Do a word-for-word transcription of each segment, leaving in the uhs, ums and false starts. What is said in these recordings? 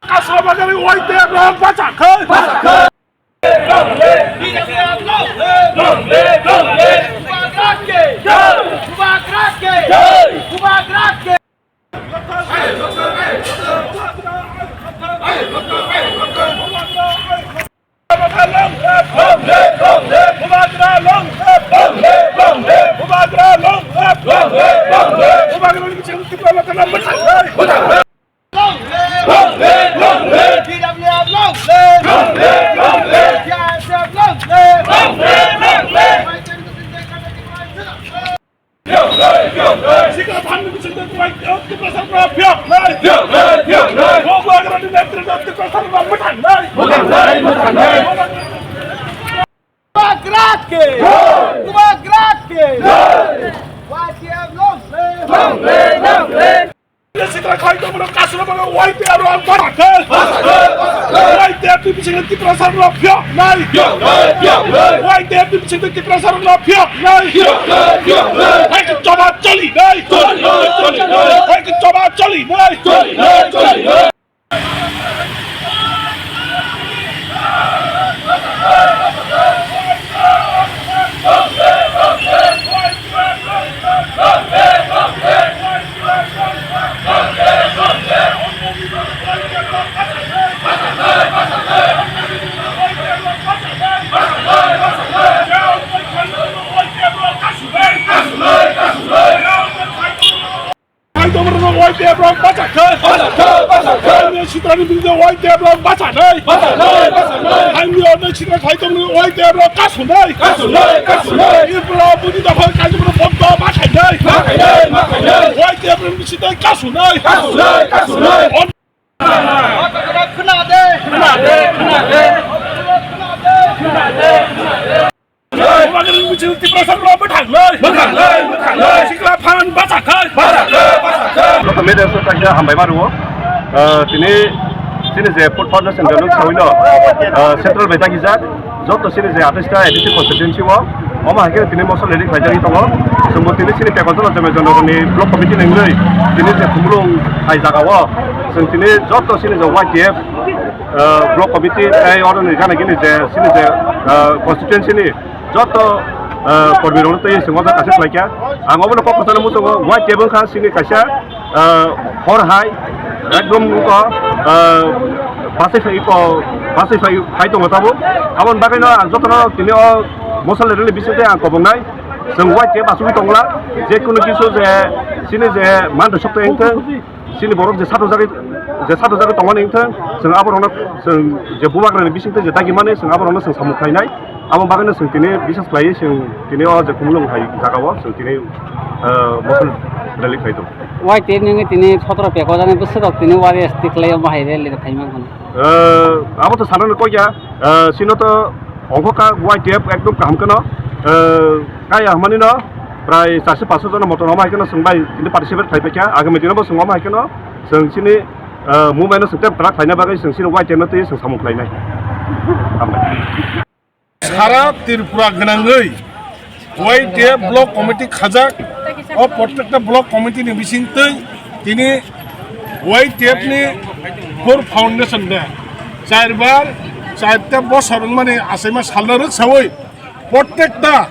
Kasra bagari Y T F rok bacha khai. Long live! Long live! T W F long live! Long live! Long live! T I S F long live! Long live! Long live! Sikla phan ni bising twi kwbai Tiprasa rok phiyok nai. Phiyok nai, phiyok nai. Bo bo agra ni netri twi Tiprasa rok mwthang nai. Mwthang nai, mwthang nai. Bubagra ke! Bubagra ke! Y T F long live! Long live, long live! Sikla khai tongmani kasro mano Y T F rok bacha khai. Y T F ni bising twi Tiprasa rok phiyok nai. Phiyok nai, phiyok nai. Y T F ni bising twi Tiprasa rok phiyok nai. Phiyok nai, phiyok nai. Hai ke choba choli nai. Choli nai, choli nai. Hai ke choba choli nai. Choli nai, choli nai. Hai tongmani Y T F rok bacha khai. Bacha khai, bacha khai. Hai ni sitrani bini Y T F rok bacha nai. Bacha nai, bacha nai. Hai ni orni sitra khai tongmani Y T F rok kasu nai. Kasu nai, kasu nai. Ipra budi dokhol kaijak mano bondo ma khai nai. Ma khai nai, ma khai nai. Y T F rok ni sitra kasu nai. Kasu nai, kasu nai. Khna de, khna de, khna de. Bubagra ni bising twi Tiprasa rok mwthang nai. Mwthang nai, mwthang nai. Sikla phan bacha khai. Bacha khai, bacha khai. Joto media song tangkhe hambai ma rwo. Ah, tini, tini je Food Foundation rok sawi no, ah, central bai dagi jak. Joto chini je atais ta A D C constituency o, omo hai khe tini mosol rally khlaijagwi tongo. Chwngbo tini chini Tekoltola Jemai Jonogorni block committee ni wngwi tini je Khumulwng hai jaga o, chwng tini joto chini je Y T F, ah, block committee tei oro ni gana gini je chini je, ah, constituency ni joto, ah, kormi rokno tei chwng o kaisa khlai kha. Ang obono kok kwchangno muchungo, Y T F wngkha chini kaisa ah, hor hai ekdom ko, ah, basai phai ko, basai phai, phai tongo tabuk. Aboni bagwi no ang jotono tini o mosol rally ni bisingtwi ang kobongnai. Chwng Y T F achugwi tongla, je kunu kisu je chini je man rwsok tei wngthang, chini borok je sato jagwi, je sato jagwi tongmani wngthang, chwng aborokno chwng je bubagrani bisingtwi je dagimani chwng aborokno chwng samung khlainai. Abo bagwino chwng tini bisas khlaiwi chwng tini o je Khumulwng hai jagao chwng tini, ah, mosol rally khlai tongo. Y T F ni wngwi tini sotoro peko jani bwswk rok tini Y S T khlai omo hai rally rok khaima hwn. Ah, abo to sanani kok ya, ah, chino to ongkho ka Y T F ekdom kaham kheno, ah, kaya hwnmani no prai charso paso jona motom omo hai kheno chwng bai tini participate khlai paikha. Agami dino bo chwng omo hai kheno chwng chini, ah, movement no chwng tei bwtrak khlaina bagwi chwng chini Y T F no twi chwng samung khlainai. Hambai. Sara Tripura gwnangwi Y T F block committee khajak, o protekta block committee ni bisingtwi tini Y T F ni Food Foundation de charbar charta bosor wngmani achaima salno rwksawi protekta,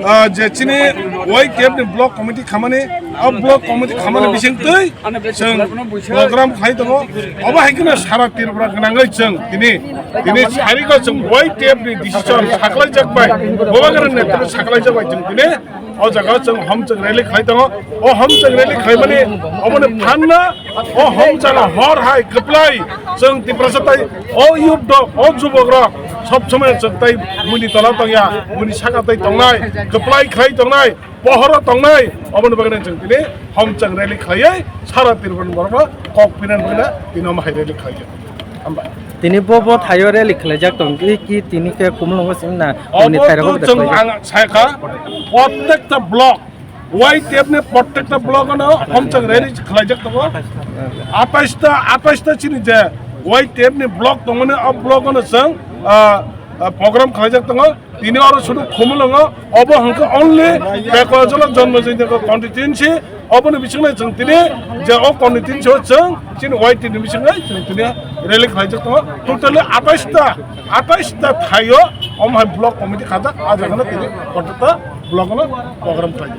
ah, je chini Y T F ni block committee khamani, o block committee khamani bisingtwi chwng program khlai tongo. Obo hai kheno sara Tripura gwnangwi chwng tini, tini sarigo chwng Y T F ni decision saklaijak bai, Bubagra ni netrito saklaijak bai chwng tini o jaga o chwng homchwng rally khlai tongo. O homchwng rally khlaimani oboni phanna o homchwng hor hai kwplai chwng Tiprasa tai o youth rok, o jubok rok sob somoi chwng tai buini tola tongya, buini saka tai tongnai, kwplai khlai tongnai. Pohoro tongnai, oboni bagwi chwng tini homchwng rally khlaiwi sara Tripura ni borokno kok pinani bagwi tini omo hai rally khlaijak. Hambai. Tini bo bo thaio rally khlaijak tong ki, ki tini khe Khumulwngo sing na tini obo thairok to chwng khlaijak. Ang sakha, protekta block, Y T F ni protekta block ano homchwng rally khlaijak tongo. Atais ta, atais ta chini je Y T F ni block tongmani, o block ano chwng, ah, ah, program khlaijak tongo. Tini oro sudu Khumulwngo, obo hwnkhe only Bekojola Jonmojoi Nagar constituency, Oboni bisingno chwng tini je o committee so chwng chini Y T ni bisingno chwng tini rally khlaijak tongo. Totally atais ta, atais ta thaio omo hai block committee khajak, a jagano tini kotorta block no program khlai.